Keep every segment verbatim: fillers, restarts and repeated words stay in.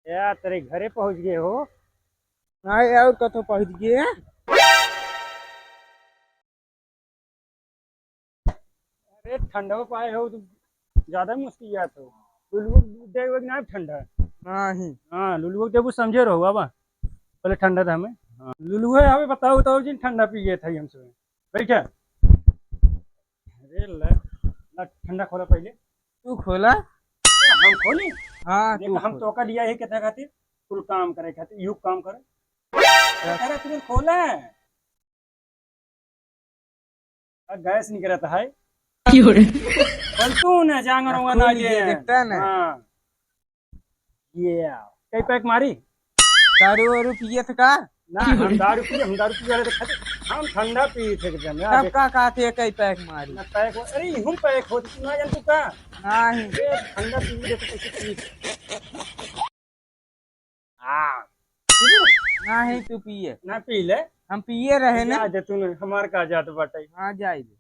या तेरे घरे पहुँच गए हो? नहीं, और कतो पहुँच गए। अरे ठंडा पाए हो तो ज्यादा मुश्किल यार तो। लुलुआ देवे ना ठंडा। नहीं। हाँ, लुलुआ देबू समझे रहो बाबा। पहले ठंडा था हमें। हाँ, लुलुआ हमें बताओ, बताओ जिन ठंडा पिए था हमसे। बैठा। अरे ला, ला ठंडा खोला पहले। तू खोला। हम खोली? हाँ, देख, तू हम खोल। तोका लिया है कितना खातिर? कुल काम करे खातिर, यू काम करे। अरे तू खोला। आ, गैस निकलता है। क्यों रे? खोल तू ना, जांगर हुआ ना ये। देखता है ना। हाँ। ये आओ। कई पैक मारी? दारू वारू पिए थे का? ना, हम दारू पिए, हम दारू पिए वाले तो खाते, हम ठंडा पिए थे एकदम, यार, तब देख। का कहते हैं कई पैक मारी? ना पैक हो, अरे, हम पैक हो, तू ना जान तू का? नहीं। ये ठंडा पी ले तो कैसे पी? हाँ। नहीं, तू पिए। ना पी ले। हम पिए रहे ना। जा दे तू, हमार का जात बाटे। हाँ, जाए दे।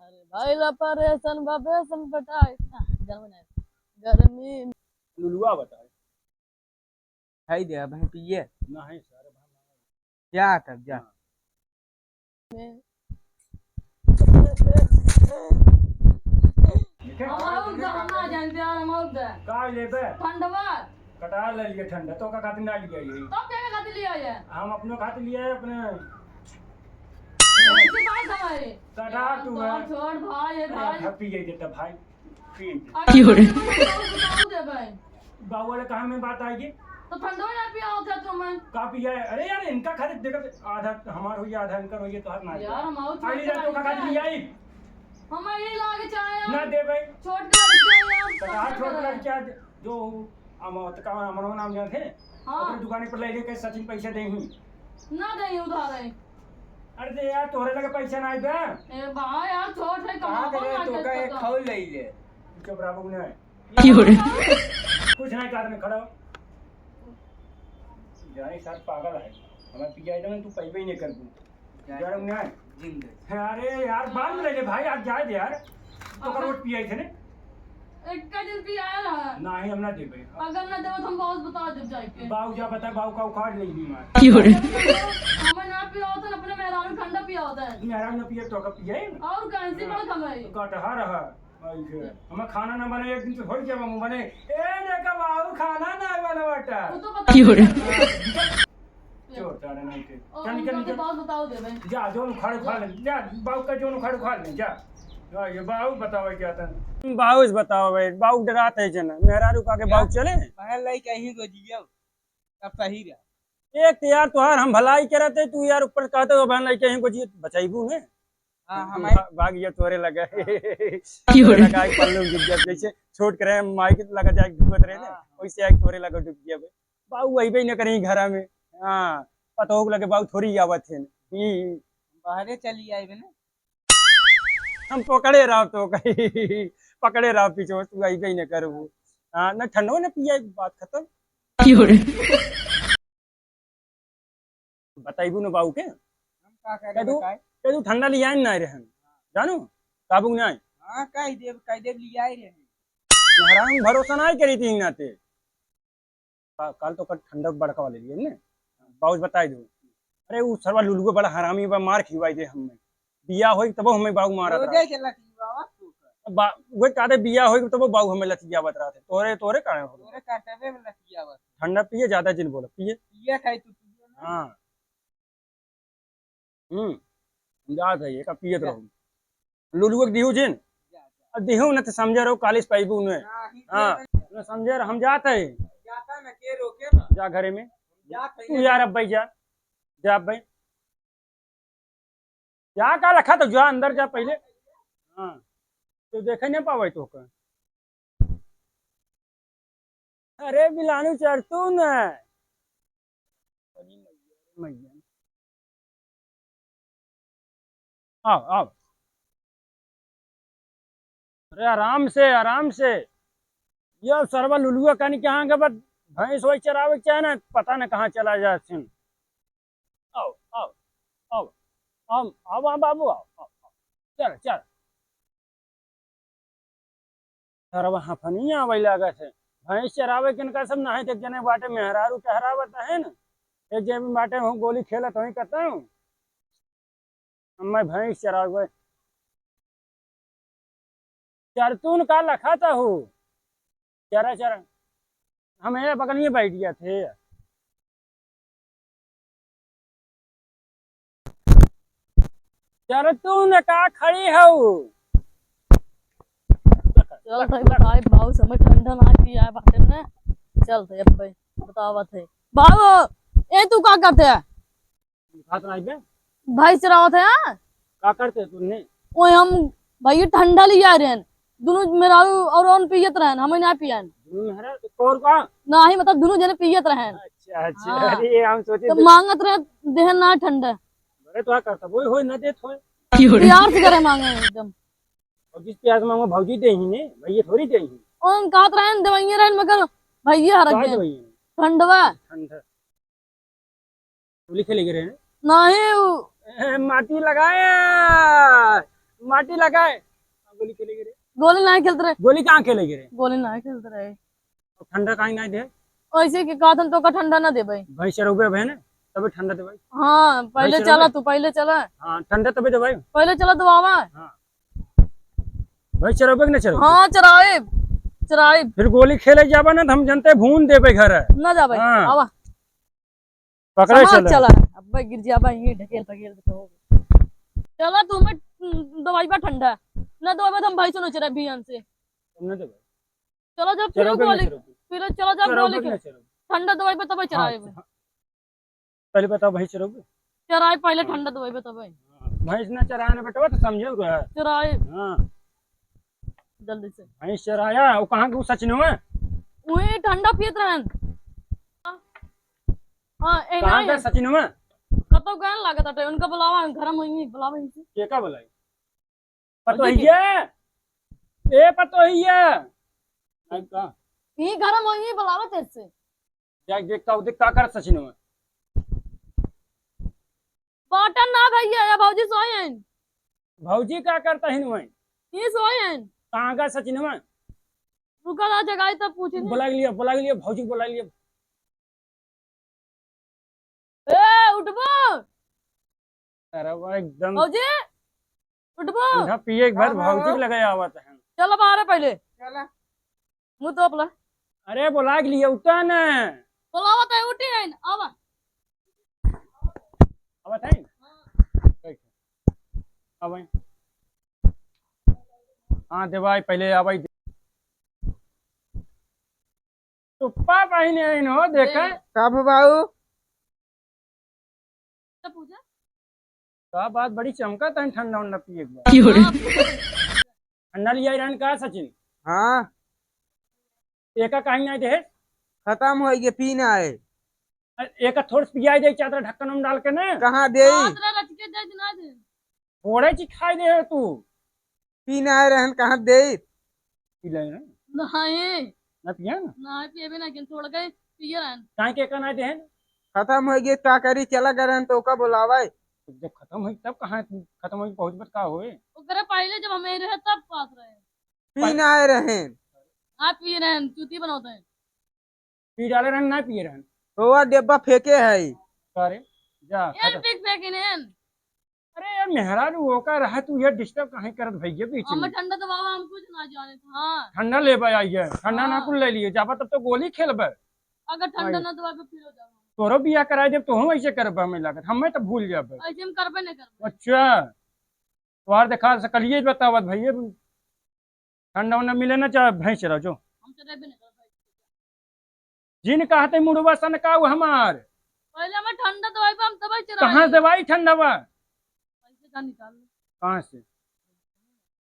अरे भाई ला परेशान बा, बेसन बटाई। ना, गर्मी नहीं। गर्मी। लुलुआ बताए। खाई दे, अब हम पिए। नहीं सर, अब हम जा तब, जा। हाँ। में। ठीक है? हम और का हम ना जानते यार, हम और दे। का लेबे? ठंडवा। कटार ले लिए ठंडा, तो का खातिर ना लिया ये? तो क्या खातिर लिया ये? हम अपनों खातिर लिया है, अपने। ऐसी बात हमारे। कटार तू है। छोड़ भाई, ये अरे, भाई। अब पी जाइए तब भाई। ठीक है। अरे, क्यों रे? बाबू, बाबू दे भाई। बाबू वाले कहाँ में बात आई है? तो ठंडो ना पिया होता तुमन। का पिया है? अरे यार, इनका खातिर देखो, आधा हमार होइए, आधा इनकर होइए, तोहार ना यार, होइए। हम और अरे छोट यार, तो का लड़का खातिर है। लिया ही? हम ये लागे चाहे हम ना दे भाई। छोट लड़का है यार, तो कहाँ कहाँ छोट करा है? लड़का है? जो हम तो का हमरो नाम जानते हैं? हाँ। अपने दुकान पर ले लेके सचिन पैसे दे ही। ना दे ही उधार है। अरे दे यार, तोहरे लगे पैसा ना आइबे। ए बा यार, छोट है, कहाँ कमाबो दे ना तो का करता एक तो। खौल ले ले। चुप रह बबू ने। क्यों रे? कुछ नहीं, कारण खड़ा हो। जाने साथ पागल है। हमें पिया एकदम तू पैबे ही नहीं कर दूँ। जाए जाए दे। उन्हें। जिंदगी। अरे यार, बाद में ले ले भाई, आज जाए दे यार। तो का अबे। रोज पिया थे ने? एक का दिन पिया रहा। नहीं, हम ना देबे। अगर ना देबो तो हम बाबू से बता देब जाके। बाबू जा बता, बाबू का उखाड़ ले ली मार। क्यों रे? हमें ना पिया होता ना, अपने मेहरारू ठंडा पिया होता है। मेहरारू ना पिए तो का पिए? और कौन सी हाँ। बात हमारी? कटहा रहा। ऐसे। हमें खाना ना बने, एक दिन से हो गया, मुंह बने। ए, देखा बाबू खाना ना बने बेटा। वो तो पता क्यों रे? नहीं। चोर चारे नहीं के। और चल, निकल, उनका के निकल। बात बताओ दे भाई। जा, जोन उखाड़ उखाड़ ले। जा, बाऊ का जोन उखाड़ उखाड़ ले, जा। जा, ये बाऊ बताओ क्या था? बाऊ से बताओ भाई, बाऊ डरात है जना। मेहरारू का के बाऊ चले? पहल लाई कहीं को जियो, अब सही रहा। एक तो यार तोहार हम भलाई करत है, तू यार ऊपर कहते हो बहन लाई कहीं को जियो, बचाइबू ने? हाँ, हम भा-, भाग ये तोरे लगे। हाँ। क्यों रे? तोरे लगा एक पल्लू गिर गया, जैसे छोट करे माई के लगा जाए डूबत रहे ना, हाँ, हाँ। वैसे एक तोरे लगा डूब गया भाई। बाऊ अइबे न करी घरा में। हाँ, पतोह के लगे बाऊ थोड़ी आवत है। ई बाहरे चली आइबे ना। हम पकड़े रहो तो कही, पकड़े रहो पीछे, तू अइबे न करबू। हाँ, न ठंडो न पिया, बात खत्म। क्यों रे? बताइबू न बाऊ के। हम का करे कदू, बताए? कदू ठंडा लियाए ना रहे हम। जानू, काबू ना। हाँ, कह देब, कह देब लियाए रहे। महाराज भरोसा ना करी थी नाते। का-, काल तो कल ठंडक बड़का वाले लिए ने, बाबू से बताई दो। अरे, उ सरवा लुलुआ बड़ा हरामी बा, मार खिवाई दे हमें। बिया होई तबो हमें बाबू मारत रोजे रहा। के लतियावत तू कर। बा-, उहे कहते बिया होई तबो बाबू हमें लतियावत रहते। तोरे, तोरे काहे हो? तोरे करतबे में लतियावत। ठंडा पिए, ज्यादा जिन बोला, पिए। पिए खाई तू, पिए ना। हाँ। हम्म, जात है, एका पियत जा। रहू। लुलुआ के दिहू जिन? जा, जा। अब दिहू न त समझे रहो, कालिस पाइबू ने। ना, ही हाँ, दे न समझे रहो, हम जात है। जाता न के रोके बा। जा घरे में। जात है तू ये यार, अब भाई जा। जा अब भाई। जा का रखा तो जा, अंदर जा पहले। हाँ, तो देखे नहीं पावे तो का। अरे बिलानू चढ़ तू न। मैया। आओ, आओ। अरे आराम से, आराम से। ये सरवा लुलुआ कानी कहाँ के बाद भैंस वही चरावे के चाहे ना, पता ना कहाँ चला जाए सिन। आओ, आओ, आओ। आओ, आओ, आओ, बाबू, आओ, आओ, आओ। चल, चल। सरवा हफनी आवे लागत है। भैंस चरावे के इनका सब नाहीं, एक जने बाटे मेहरारू टहरावत है न, एक जने बाटे हूँ गोली खेलत वहीं करता हूँ। अब मैं भैंस चरावे। चरतून का लखाता हूँ, चरा चरा। हम ये बगल में बैठ गया थे। चरतून का खड़ी हऊ? चल, तई बताई, भाऊ, समय ठंडा ना किया है बाटे में। चल, तई अब भाई, बतावत है। भाऊ, ए, तू का करते है? खात नाही बे। भैंस चरावत है, हाँ? का करते तूने? ओए, हम, भाई, ठंडा लिया रहन। दुनों मेहरारू और ओन पियत रहन, हमें ना पियन। दुनों मेहरारू और का? नाही, मतलब, दुनों जने पियत रहन। अच्छा, अच्छा। हाँ। अरे, हम सोचे तो तो मांगत रहे, देहन ना ठंडा। अरे, तो का करता? वही होय, ना देत होय। प्यार से करे मांगे एकदम। और जिस प्यार से मांगो, भौजी देही ने, भैया थोड़ी देही। ओन कहत रहन, देवइये रहन, मगर भैया हरक का गए। देवइये? ठंडवा। ठंडा। गोली खेले गिरे हैं? नहीं, उ ए, माटी लगाए, माटी लगाए। हाँ, गोली खेले गिरे। गोली नहीं खेलते रहे। गोली कहाँ खेले गिरे? गोली नहीं खेलते रहे। और ठंडा काहे नहीं दे? ऐसे कि कहत हन तो का ठंडा ना देबे। भैंस चरौबे बहन, तबे ठंडा देबे। हाँ, पहले भैंस चला चरौबे? तू, पहले चला। हाँ, ठंडा तबे देबे। पहले चला तू आवा। हाँ। भैंस चरौबे कि ना चरौबे? हाँ, चराए, चराए। फिर गोली खेले जाबा ना, तो हम जनते भून देबे घर। ना जाबे, हाँ। आवा। पकड़े समाज चले। चला। अब्बे गिर जाबा, ये ढकेल पकेल के तो। चला तू, मैं, उम, दवाई बा ठंडा। ना दवाई बा तो हम भाई सुनो चला बिहान से। तुमने दवाई। चलो जब फिर चलो, गोली, चलो। फिर चलो जब चलो, गोली के। चलो। ठंडा दवाई बा तब हाँ, चलाए। हाँ। पहले बताओ भैंस चराओगे? चराए पहले हाँ। ठंडा दवाई बा तब। हाँ, भैंस ना चराए ना बेटवा तो समझे रहा। चराए। हाँ। जल्दी से। भैंस चराया, वो कहाँ के सचिनवा? वही ठंडा पियत रहन। हाँ, ए, कहाँ नहीं। का सचिनवा? कतौ गए लागत अटे, उनका बुलावा, घर में ही बुलावा इनसे। के का बुलाई? पतोहिया, ए पतोहिया। आई का? ई घर में ही बुलावा तेरे से। देख, देख, का, देख, का कर सचिनवा? बाटन ना भैया, या भौजी सोए हैं। भौजी का करता हिन वहीं? ये सोए हैं। कहाँ का सचिनवा? रुका ना, जगाई तब पूछे नहीं। बुला लिया, बुला लिया, भौजी बुला लिया। ए, उठबो? अरे वाह, एकदम भौजी, उठबो? ठंडा पिए एक बार हाँ, हाँ। भौजी के लगे आवत है। चलो बाहर पहले। चला। मुँह तो अपना। अरे बुला के लिए उठा ना। बुलावत है, उठी है, आवा। आवत है? हाँ। ठीक है। आवा। हाँ, देवाई पहले आवाई। तो पाप आइन आइन हो, देखे। का भो बाऊ? तो पूजा? का बात बड़ी चमका तन ठंडा उंडा पिए के बाद। क्यों रे? हाँ, पूजा। ठंडा लिया रहन का सचिन? हाँ। एका काहे नहीं दे? खतम हो गए, पी ना आए। अरे, एका थोड़ पिया दे, चादर ढक्कन में डाल के ना। कहाँ दे? रात रे रच के दे, ना दे। थोड़े चीज खाए दे है तू। पी ना आए रहन, कहाँ दे? पी ले ना। नहीं। ना पिया ना? नहीं, पिएबे ना, किन थोड़ के पिए रहन। काहे के एका ना दे है? खतम हो गए, का करी, चला गए रहन तो ओका बुलावे। जब खतम होई तब कहाँ खतम होई, पहुँच बत का होए? ओकरे पहले जब हम रहे तब पास रहे। पी ना आए रहन। हाँ, पी रहन, चूती बनावत है। पी डाले रहन, ना पिए रहन। तो वह डिब्बा फेंके है। का रे? जा, ये खत्म। फेंक फेंक इन्हें। अरे यार, मेहरारू ओका रहा, तू ये disturb काहे करत भैया बीच हम में? ठंडा दबावा, हम कुछ ना जाने था। हाँ। ठंडा लेबे आई है, ठंडा ना हाँ। कुल ले लिए, जाबा तब तो गोली खेलबे। अगर ठंडा आई। ना दबावे, फिर हो जाओ। तोरो बियाह कराए देब, तोहू ऐसे करबे, हमें लागत, हमें तो भूल जाबे। ऐसे हम करबे नहीं करबे। अच्छा, तोहार देखा सकलिए बतावत भैया, ठंडा उंडा मिले ना चाहे भैंस चराओ जो। हम चराबे नहीं करबे। जिन कहते मुड़वा सन का वो हमार। पहले हमें ठंडा दवाई पे हम तब चराए। कहाँ से भाई ठंडा बा? पैसे का निकाल लो। कहाँ से?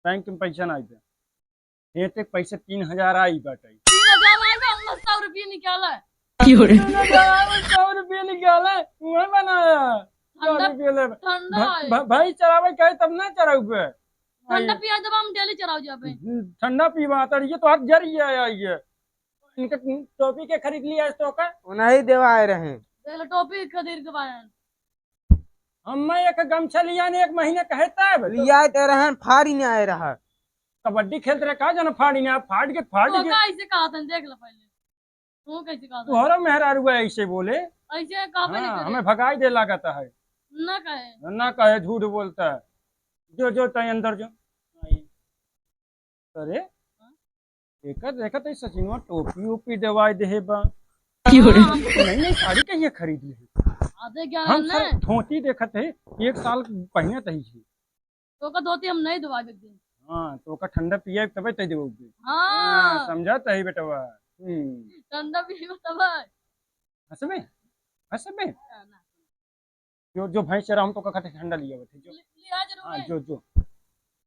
बैंक में पैसा ना आइबे। ये तक पैसा तीन हजार आई बाटे। तीन हजार आई बा, हम सौ रुपये निकाला। क्यों रे? तीन हजार आई, सौ रुपये निकाला, वह बनाया। सौ ठंडा, रुपये ले। ठंडा भ-, है। भ-, भाई चरावे कहे तब ना चरावे। ठंडा आई। पिया जब हम daily चराओ जाबे। हम्म, ठंडा पीवा, तर ये तो हर जर ये आया ये। इनके टोपी के खरीद लिया इस तो का? उन्हें देवा आए रहे। देख लो, टोपी खरीद के बायन। हम मैं एक गमछा लिया ने एक महीने कहे तब। लिया ते रहन, फारी ने आए रहा। कबड्डी खेलत रहे का, जन फाड़ी ने, फाड़ के, फाड़ तो के। का ऐसे कहा था, देख लो पहले। तू कैसे कहा था? तोहरा मेहरारू है ऐसे बोले। ऐसे कहा पहले हाँ, तेरे? हमें भगाई दे लागत है। ना कहे। ना कहे, झूठ बोलता है। जो, जो, तय अंदर जो। अरे, हाँ? एकर देखत है सचिनवा टोपी ओपी देवाई देहे बा। क्यों रे? हाँ, हम नहीं, नहीं, साड़ी कहिए खरीद ली। आधे क्या हम है ना? सर धोती देखत है, एक साल पहनत ही छी। तो का धोती हम नहीं देवाई एक दिन। हाँ, तो का ठंडा पिए तबे तय देबो। हाँ। हाँ, समझत ही बेटवा। हम्म। ठंडा पिए तबे। हंसबे? हंसबे? हाँ, ना। जो, जो भैंस चरा हम तो का खातिर ठंडा लिया बैठे, जो। ले, ले आ जरूर हाँ, है। जो, जो।